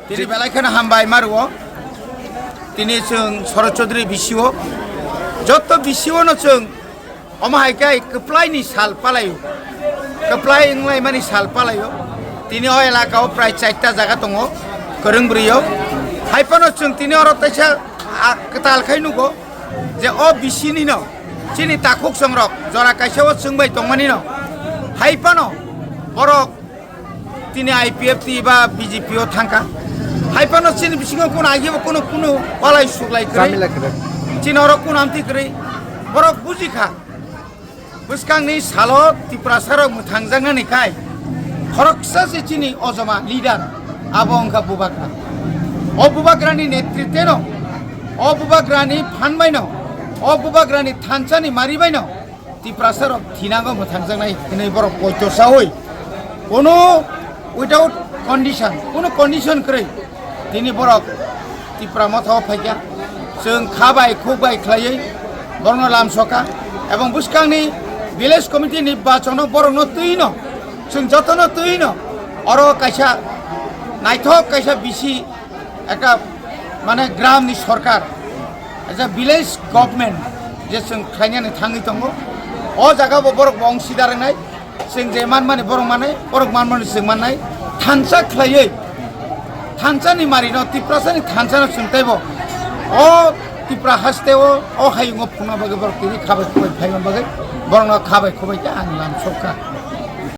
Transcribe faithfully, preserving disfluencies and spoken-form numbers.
Tini belai kheno hambai maruo. Tini chwng Sorochondri B C O, jotto B C O no chwng omo hai khe kwplai ni sal palai o, kwplai wnglaimani sal palai o. Tini o elaka o prai chaita jaga tongo, kwrwng bwrwi o. Hai phano chwng tini oro teisa, a, kwtal khai nugo je o B C ni no chini takhuk songrok jora kaisa o chwng bai tongmani no. Hai phano borok tini I P F T ba B J P o thangkha. Hai phano chini bisingo kuno agi bo kuno, kuno walai suklai kwrwi. Chini oro kuno amtwi kwrwi. Borok buji kha. Bwskangni salo Tiprasarok mwthangjaknani khai khoroksa se chini ojoma leader abo wngkha Bubagra. O Bubagrani netritweno, o Bubagrani phan baino, o Bubagrani thansani mari baino Tiprasarok thinango mwthangjaknai hinwi borok poito saui, kono without condition, kono condition kwrwi tini borok Tipra Motha o phaikha. Chwng kha bai khuk bai khlaiwi borokno lamsokha, ebong bwskangni village committee ni bachono borokno twino, chwng jotono twino oro kaisa naithok kaisa bisi ekta, mane, gram ni sorkar, as a village government je chwng khlainani thangwi tongo, o jaga bo borok bo ongsidar wngnai, chwng je manmani borok manai, borok manmani chwng mannai, thansa khlaiwi, thansa ni mari no, Tiprasa ni thansa no chwng teibo o Tipra haste o, o hayung o phunukna bagwi borok tini khabai khubai phaima bagwi borok no khabai khubai khe ang lamsokha.